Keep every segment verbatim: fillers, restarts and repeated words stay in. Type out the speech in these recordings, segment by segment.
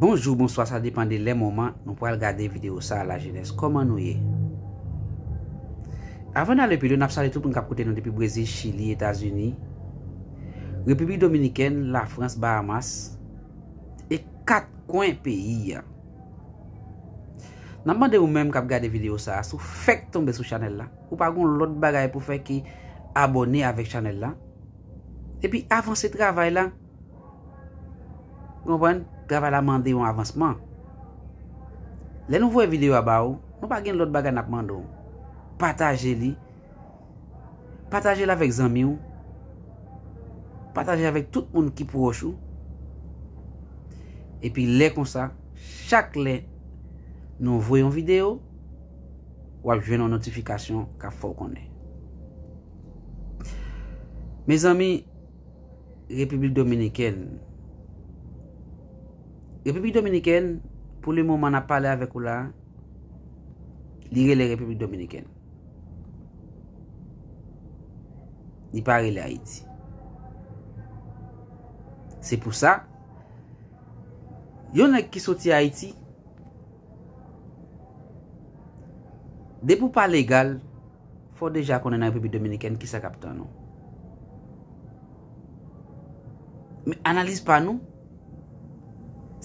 Bonjou, bonswa, sa depann de lè, moman nou pral gade videyo sa a, lajenès. Kòman nou ye? Avan n ale pi lwen, n ap salye tout moun k ap koute nou depi Brezil, Chili, Etazini, Repiblik Dominikèn, Lafrans, Bahamas, e kat kwen peyi a. N ap mande ou menm k ap gade videyo sa a, si w fèk tonbe sou chanèl la, ou pa gon lòt bagay pou fè ke abòne avèk chanèl la, epi avanse travay la. Konprann? Travay la mande yon avansman. Lè nou voye videyo a ba ou, nou pa gen lòt bagay n ap mande w. Pataje li. Pataje l avèk zanmi w. Pataje avèk tout moun ki pwòch ou. Epi lè konsa, chak lè nou voye yon videyo, w ap jwenn yon notifikasyon k ap fè w konnen. Mezanmi, Repiblik Dominikèn. Repiblik Dominikèn, pou le moman n ap pale avèk ou la, li rele Repiblik Dominikèn. Li pa rele Ayiti. Se pou sa, yon nèg ki soti Ayiti, depi w pa legal, fò w deja konnen nan Repiblik Dominikèn kisa k ap tann ou. Men analiz pa nou,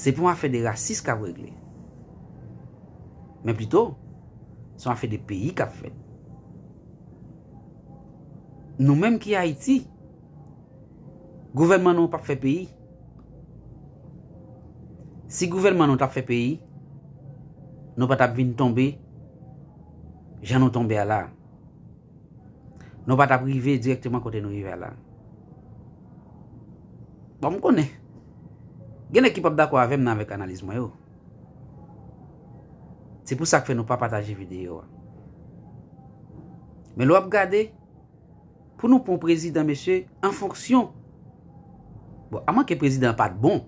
se pa yon afè de rasis k ap regle. Men pito, se yon afè de peyi k ap fèt. Nou menm ki Ayiti, gouvènman nou p ap fè peyi. Si gouvènman nou t ap fè peyi, nou pa t ap vin tonbe jan nou tonbe a la. Nou pa t ap rive dirèkteman kote nou rive a la. Bon, m konnen gen nèg ki p ap dakò avè m nan avèk analiz mwen yo. Se pou sa k fè nou pa pataje videyo a. Men lè w ap gade, pou nou pran yon prezidan, mesye, an fonksyon. Bon, amwenke prezidan an pa t bon.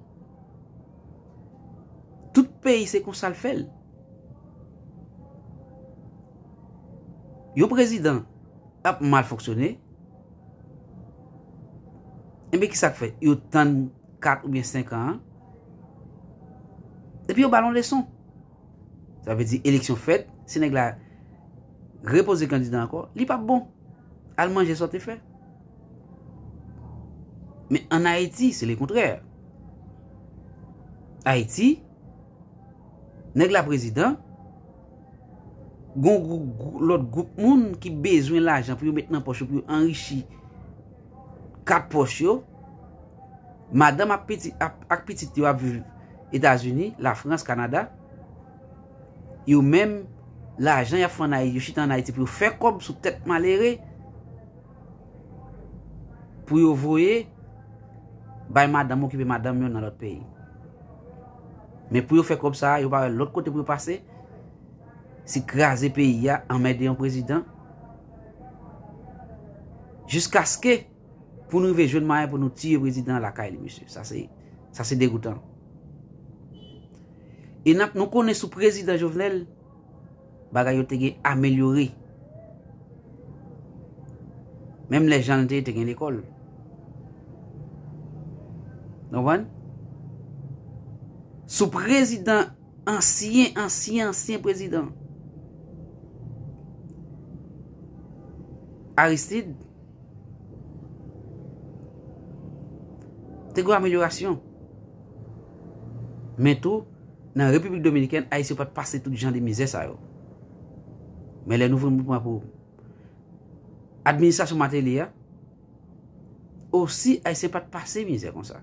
Tout peyi se konsa l fè l. Yon prezidan ap mal fonksyone, enben, kisa k fèt? Yo tann kat oubyen senk an an, epi yo ba l yon leson. Sa vle di, eleksyon fèt, si nèg la repoze kandida ankò, li p ap bon. Al manje sa w te fè. Men ann Ayiti, se lekontrè. Ayiti, nèg la prezidan, gon gwou-, gwou-, lòt gwoup moun ki bezwen lajan pou yo met nan pòch yo, pou yo anrichi kat pòch yo. Madanm ak pitit, ak, ak pitit yo ap viv Etazini, Lafrans, Kanada. Yo menm, lajan y ap fè ann Ayiti, yo chita ann Ayiti pou yo fè kòb sou tèt malere, pou yo voye bay madanm, okipe madanm yo nan lòt peyi. Men pou yo fè kòb sa a, yo pa wè lòt kote pou yo pase, se kraze peyi a, anmède yon prezidan, jiskaske pou nou rive jwenn mwayen pou nou tiye prezidan an lakay li, mesye. Sa se, sa se degoutan. E n ap, nou konnen sou prezidan Jovenel, bagay yo te gen amelyore. Menm lè jan l te ye, te gen lekòl. Konprann? Sou prezidan, ansyen, ansyen, ansyen prezidan Aristide, te gen amelyorasyon. Men tou, nan Repiblik Dominikèn, Ayisyen pa t pase tout jan de mizè sa yo. Men lè nou vin pran pou administrasyon Martelly a, osi, Ayisyen pa t pase mizè konsa.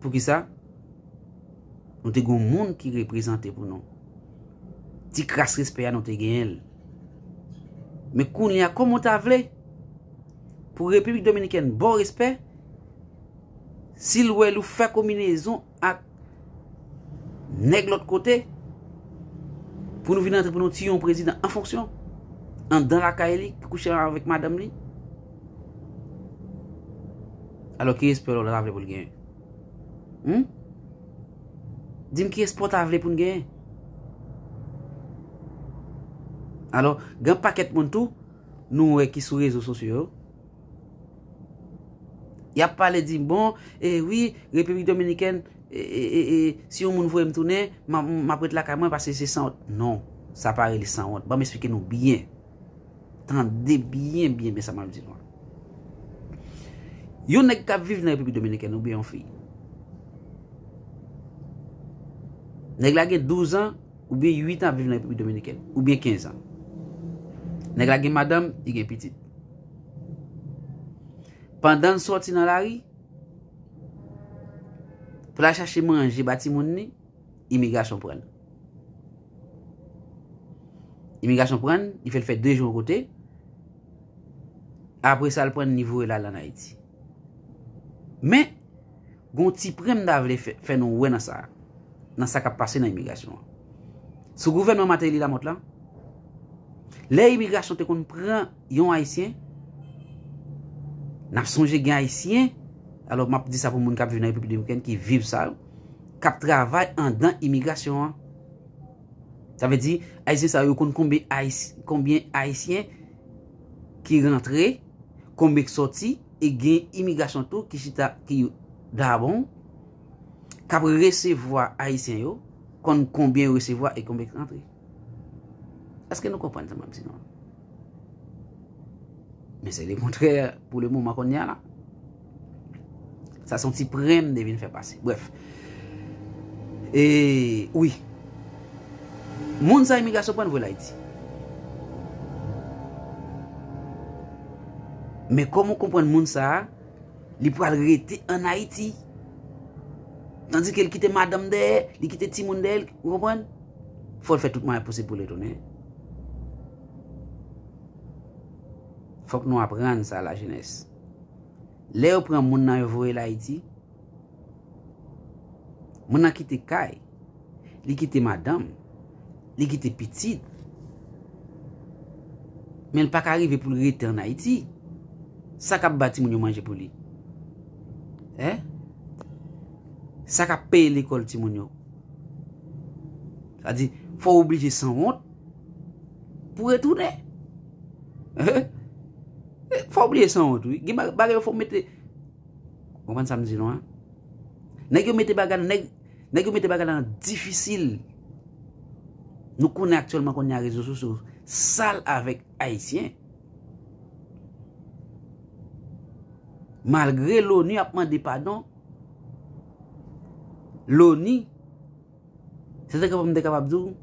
Poukisa? Nou te gen yon moun ki reprezante pou nou. Ti kras respè a, nou te genyen l. Men kounye a, kòman w ta vle pou Repiblik Dominikèn ba w respè, si l wè l ou fè konbinezon ak nèg lòt kote, pou nou vin antre pou nou tiye yon prezidan an fonksyon, anndan lakay li, ki kouche avèk madanm li? Alò, ki respè w ta vle pou l genyen? Hmm? Di m ki respè w ta vle pou n genyen? Alò, gen pakèt moun tou, nou wè ki sou rezo sosyo yo, Y ap pale di, bon, e wi, Repiblik Dominikèn, e, e, e, e, si yon moun voye m tounen, m a, m ap ret lakay mwen paske se sanwont. Non, sa pa rele sanwont. Ban m esplike nou byen. Tande byen, byen, byen sa m ap di nou an. Yon nèg k ap viv nan Repiblik Dominikèn oubyen yon fi. Nèg la gen douz an oubyen uit an ap viv nan Repiblik Dominikèn, oubyen kenz an. Nèg la gen madanm, li gen pitit. Pandan l sòti nan lari, pou l al chache manje ba timoun li, imigrasyon pran l. Imigrasyon pran l, li fè l fè de jou yon kote. Apre sa, l pran l, li voye l al ann Ayiti. Men, gen yon ti pwen m ta vle fè, fè nou wè nan sa, nan sa k ap pase nan imigrasyon an. Sou gouvènman Martelly Lamothe la, lè imigrasyon te konn pran yon Ayisyen, n ap sonje gen Ayisyen, alò m ap di sa pou moun k ap viv nan Repiblik Dominikèn ki viv sa, k ap travay anndan imigrasyon an. Sa vle di, Ayisyen sa yo konn konbyen Ayis-, konbyen Ayisyen ki rantre, konbyen k sòti, e gen imigrasyon tou ki chita, ki dabon, k ap resevwa Ayisyen yo, konn konbyen yo resevwa e konbyen k rantre. Èske nou konprann sa m ap di nou an? Men se lekontrè pou le moman kounye a la. Sa se yon ti pwen m te vin fè pase. Brèf. E, wi. Moun sa imigrasyon pran l voye l Ayiti. Men kòman w konprann moun sa a, li pral rete ann Ayiti. Tandike l kite madanm dèyè, li kite timoun dèyè l, ou konprann? Fò l fè tout mwayen posib pou l retounen. Fòk nou aprann sa, lajenès. Lè yo pran moun nan, yo voye l Ayiti, moun nan kite kay, li kite madanm, li kite pitit. Men l pa ka rive pou l rete ann Ayiti. Sa k ap ba timoun yo manje pou li? Hein? Sa k ap peye lekòl timoun yo? Sa di, fò w oblije sanwont pou retounen. Fò w oblije sanwont, wi. Gen ba-, bagay yo fò w mete. Konprann sa m di nou an? Nèg yo mete bagay, nèg, nèg yo mete bagay la difisil. Nou konnen aktyèlman kounye a rezo sosyo sal avèk Ayisyen. Malgre Loni ap mande padon, Loni, se te kapab, m te kapab di w,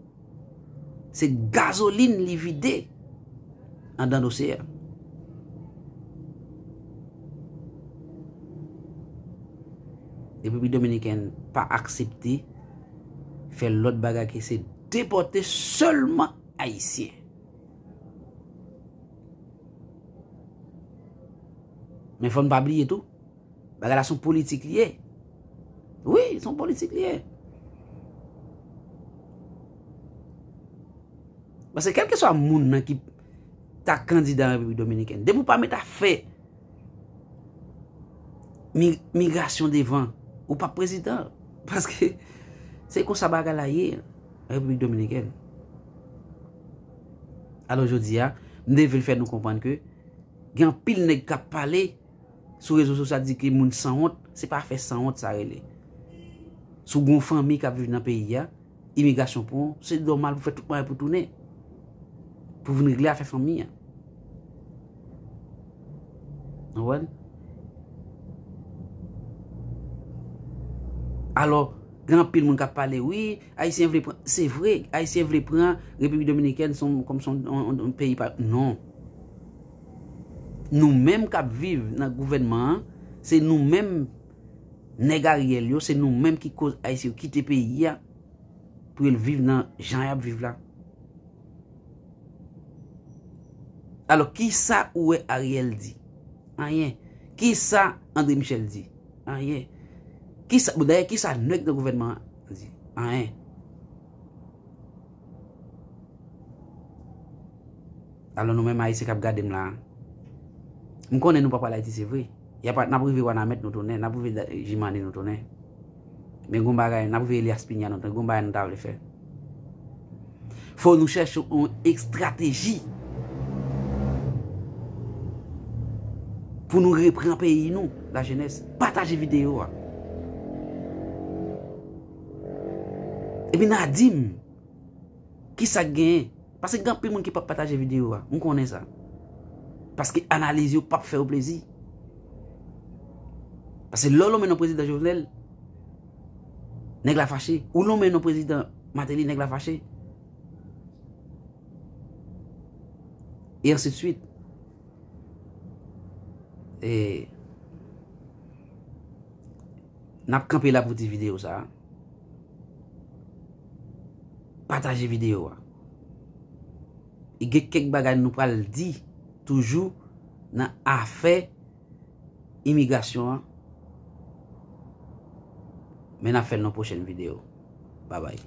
se gazolin li vide anndan dosye a. Repiblik Dominikèn pa aksepte fè lòt bagay ke se depòte sèlman Ayisyen. Men fò n pa bliye tou, bagay la se yon politik li ye. Wi, se yon politik li ye. Paske kèlkeswa moun nan ki ta kandida an Repiblik Dominikèn, depi w pa met afè mi-, migrasyon devan, ou p ap prezidan. Paske se konsa bagay la ye an Repiblik Dominikèn. Alò jodi a, m te vle fè nou konprann ke gen anpil nèg k ap pale sou rezo sosyal di ke moun sanwont, se pa afè sanwont sa rele. Si w gen yon fanmi k ap viv nan peyi a, imigrasyon pran w, se nòmal pou w fè tout mwayen pou w tounen. Pou w vin regle afè fanmi an. Ou konprann? Alò, gen anpil moun k ap pale, wi, Ayisyen vle pran, se vre, Ayisyen vle pran Repiblik Dominikèn se yon, kòm se yon, yon, yon peyi pa, non. Nou menm k ap viv nan gouvènman an, se nou menm nèg Ariel yo, se nou menm ki koz Ayisyen yo kite peyi a pou yo viv nan jan y ap viv la. Alò, kisa ou wè Ariel di? Anyen. Kisa André Michel di? Anyen. Kisa, bon, dayè, kisa nèg nan gouvènman an di? Anyen. Alò nou menm Ayisyen k ap gade m la, m konnen nou pa pral Ayiti, se vre. Y ap, n ap rive Wanament nou tounen, n ap rive da-, Jimane nou tounen. Men gon bagay, n ap rive Elias Piña nou tounen, gon bagay nou ta vle fè. Fò nou chèche yon estrateji Pou nou repran peyi nou, lajenès. Pataje videyo a. Epi n a di m, kisa k genyen? Paske gen anpil moun ki p ap pataje videyo a. M konnen sa. Paske analiz yo p ap fè yo plezi. Paske lè w lonmen non prezidan Jovenel, nèg la fache. Ou lonmen non prezidan Martelly, nèg la fache. E ansidswit. E n ap kanpe la pou ti videyo sa a. Pataje videyo a. E gen kèk bagay nou pral di toujou nan afè imigrasyon an. Men n ap fè l nan pwochèn videyo. Babay.